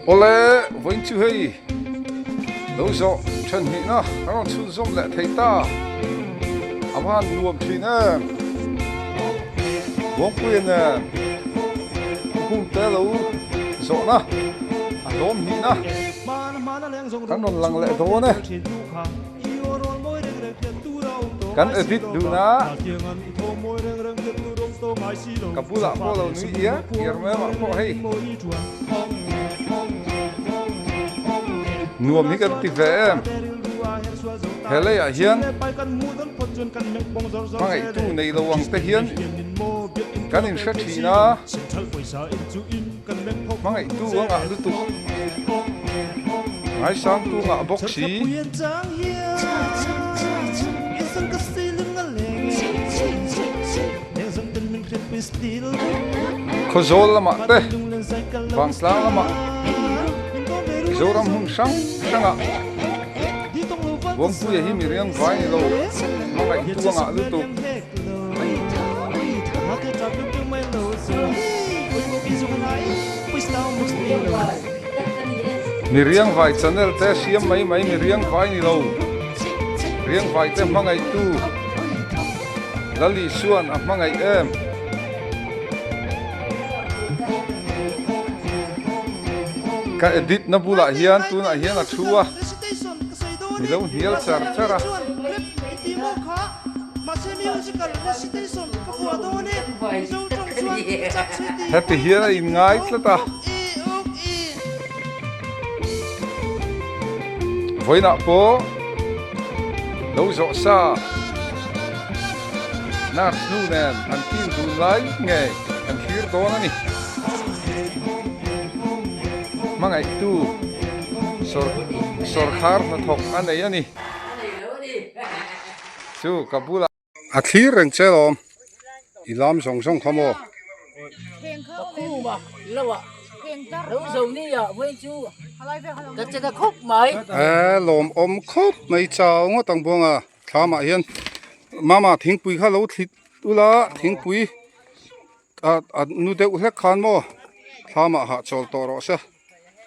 Awle, vawiin chu hei lo zawh then hnihna a rawn chhunzawm leh thei ta. A va han nuam thin em! Buangpuia nen Huhungte lo zawhna a hlawm hnihna kan rawn lang leh dawn e. Kan edit dun a, ka bulah pawh lo nui iar iar mai amah pawh hei. Nuam hi kan ti ve em? He leiah hian hmangaihtu nei lo ang te hian kan inhre thin a, hmangaihtu a ngah lutuk, ngaisangtu ngah bawk si. Khawzawl lamah te, Vangtlang lamah, Mizoram hmun hrang hrangah Buangpuia hi miriang vai ni lo, hmangaihtu a ngah lutuk. Miriang vai channel te siam mai mai miriang vai ni lo, riang vai te hmangaihtu. Lali chuan a hmangaih em? Ka edit na bulah hian tunah hian a thu a, mi lo hnial char char a. Heti hian a inngai tlat a. Vawiinah pawh lo zawh sa nurse nu nen an kil dun lai ngei kan thlir dawn a ni. Hmangaihtu sawrkhar hnathawk a nei a ni. Chu ka bulah. A thlir reng che lawm, i lam zawng zawng kha maw? E lawm awm khawp mai chau ngawt ang buanga thlamah hian mama thingpui kha lo thlit ula thingpui a nu deuh hlek khan maw thlamah hahchawl tawh rawh se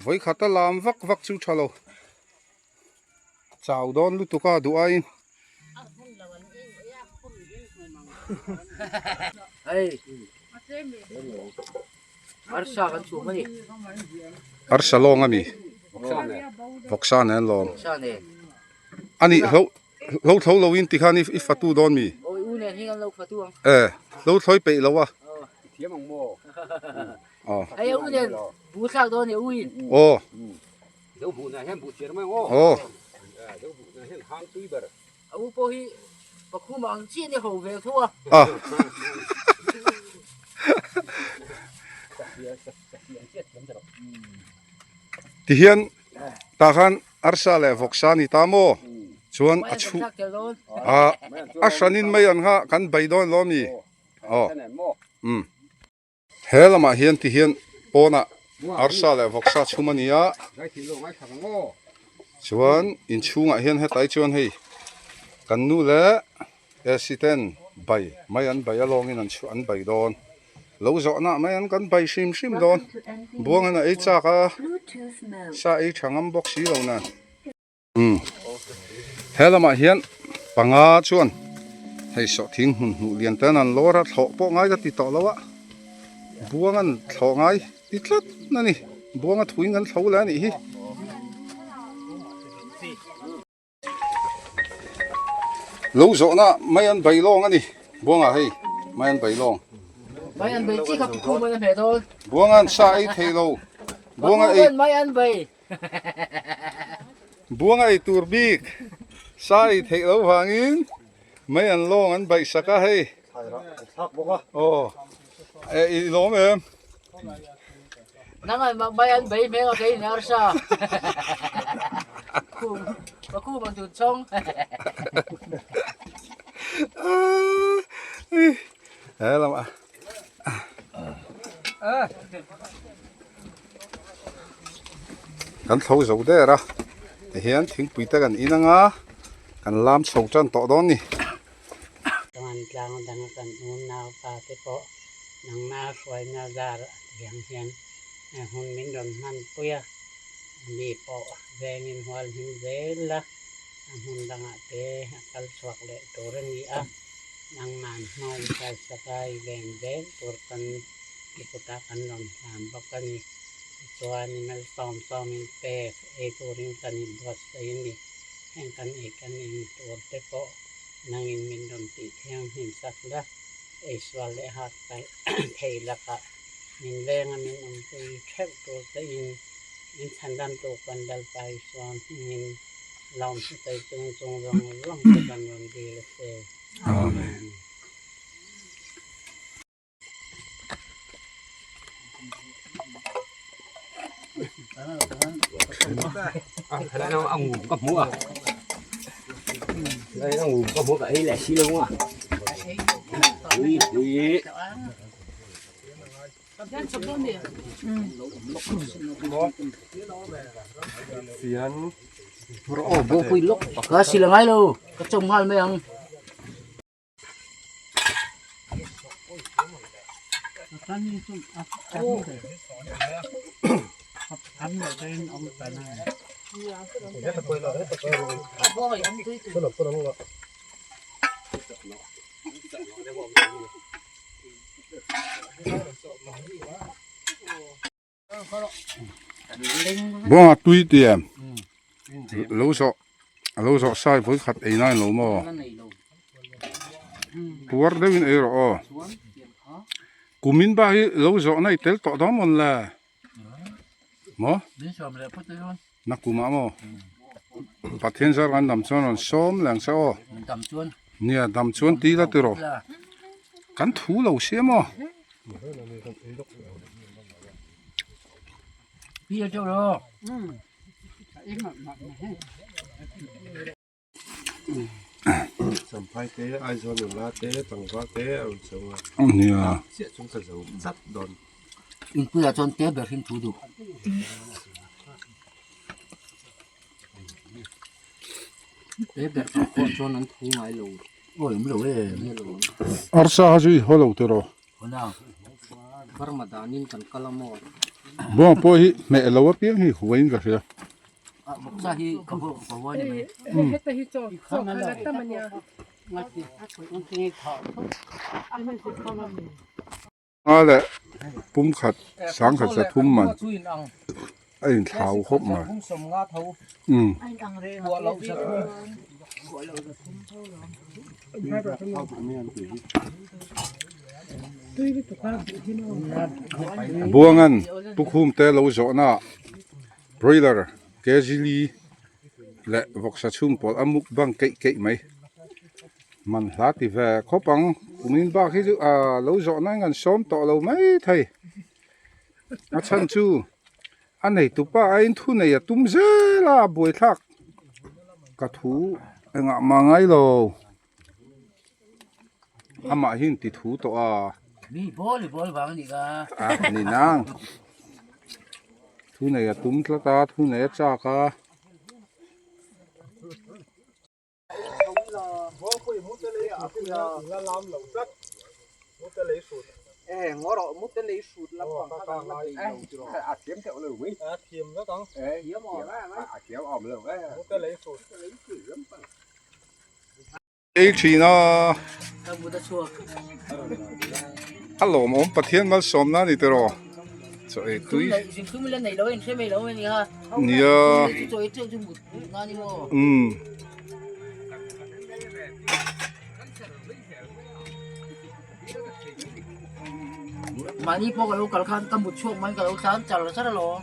vawikhata lam vak vak chu tha lo. Chau dawn lutuk a duh aiin. Arsa lawng a mi? Vawksa nen lawm. Ani hlo hlo thlo lo in tikhan i fatu dawn mi? E hlo thloi peih lo a. Aw. Aw. Zo buh na hian buh chiar mai ang aw. Aw. Zo buh na hian hang tui ber. A u pawh hi pakhum ang chiah ni ho ve tho a. A. Ti hian tah khan arsa leh vawksa a ni ta maw? Chuan a chhu a a hranin mai ang kha kan bei dawn lo ami? Aw. Umm. He lamah hian ti hian pawnah arsa leh vawksa chhum a ni a, chuan inchhungah hian hetlai chuan hei kan nu leh AC ten bai mai an bai a lawngin an chhuah an bai dawn lo zawhna ah mai an kan bai hrim hrim dawn buang an a ei chak a sa ei tha ngam bawk si lo nen. Umm he lamah hian panga chuan hei sawhthing hmun hmuh lian ten an lawr a thlawh pawh ngai ka ti tawh lo a buang an thlawh ngai ti tlat a ni buang a thuin kan thlo leh a nih hi. Lo zawhna mai an bei lawng a ni buangah hei mai an bei lawng. Mai an bei chi kha khu mai a hmeh dawn. Buang an sa ei thei lo buang a ei. Mai an bei. Buang a ei tur bik sa ei theih loh vangin mei an lawng an baih sak a hei. Aw e i lawm em? Nang an mei an bei hmel a kei in arsa. Khum ka khum ang tun chawng. He lamah. Kan thlo zo der a tihian thingpui te kan in anga kan lam chho tan tawh dawn ni. Chuan tlang dang a kan unau pa te pawh nangma hruaina zar a tiang hian hun min rawn hmanpui a. Mi pawh vengin hual him zel la, a hmun dangah te a kal chhuak leh tur a ni a, nangman hma i kalsak a i ven zel tur kan i kutah kan rawn hlan bawk a ni. Tichuan i malsawm sawmin pek ei turin kan inbuatsaih a ni. Heng kan ei kan in tur te pawh nangin min rawn tih thianghlim sak la, eisual leh hak palh thei lakah min venga min awmpui theuh tur chein min chhandamtu kan Lalpa Isua hmingin lawm hrutai chung chung zawng zawng te kan rawn dil a che. Amen. Ka sila ngai lo ka chawm nghal mai ang. Buanga tui ti em lo zawh a lo zawh sai vawi khat ei nan lo maw puar deuhin ei rawh aw kumin bak hi lo zawh na i tel tawh dawn mawn le maw na kumah maw Pathian zar kan dam chuan rawn sawm leh ang che aw nia dam chuan ti la ti rawh kan thu lo sia maw. Champhai te Aizawl nula te tlangval te a rawn chho a nia chiah chung ka zo zat dawn. Inpuiah chuan te ber hrim thu duh. Te ber pawh khuan chuan an thu ngai lo. Awi awm lo e. Arsa kha chu i haw lo tiraw? Haw na. Burma danin kan kal a maw? Bawng pawh hi hmeh lo apiang hi huain ka hria. Vawksa hi ka huai ni mai. Heta hi chaw chaw kha la tam a nia. A leh pum khat sangkhat zathum man a inthlau khawp mai umm. Buangan tukhum te lo zawhna ah broiler kg li leh vawksa chhung pawlh a mukbang keih keih mai. Man hla ti ve khawp ang. Kumin bak hi chu ah lo zawh nan kan sawm tawh lo mai thei. A chhan chu a nei tupa aiin thu nei a tum zel a buaithlak ka thu engah mah ngai lo. Amah hi in ti thu tawh a. Mi bawl i bawl vang a nih ka. A ni nang. Thu nei a tum tlat a thu nei a chak a. Ei thin a a lawmawm Pathian malsawmna a ni tiraw chaw ei tui nia umm. Mahni pawh ka lo kal khan ka mut chhuak mai ka lo tlan char char alawm.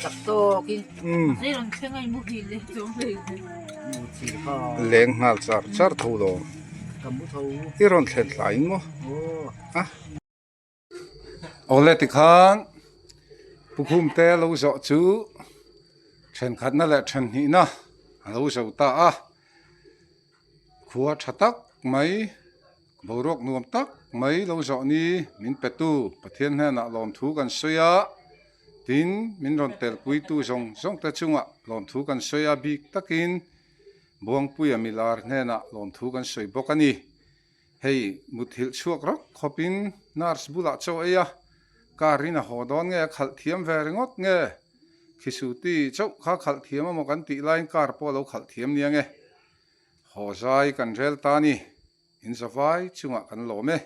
Chak tawkin. Leng nghal char char tho lo. Ka mu tho. I rawn thlen tlaiin maw? A. Awle tikhan Pukhum te lo zawh chu thenkhatna leh thenhnihna a lo zo ta a. Khua tha tak mai boruak nuam tak mai lo zawh ni min petu Pathian hnenah lawmthu kan sawi a tin min rawn telpuitu zawng zawng te chungah lawmthu kan sawi a bik takin Buangpuia milar hnenah lawmthu kan sawi bawk a ni. Hei muthilh chhuak rawk khawpin nurse bulah chaw ei a, car in a haw dawn nge a khalh thiam ve ringawt nge? Khisuti chauh kha khalh thiam amaw kan tih laiin car pawh a lo khalh thiam nia nge. Haw zai kan rel ta a ni. In zavai chungah kan lawm e.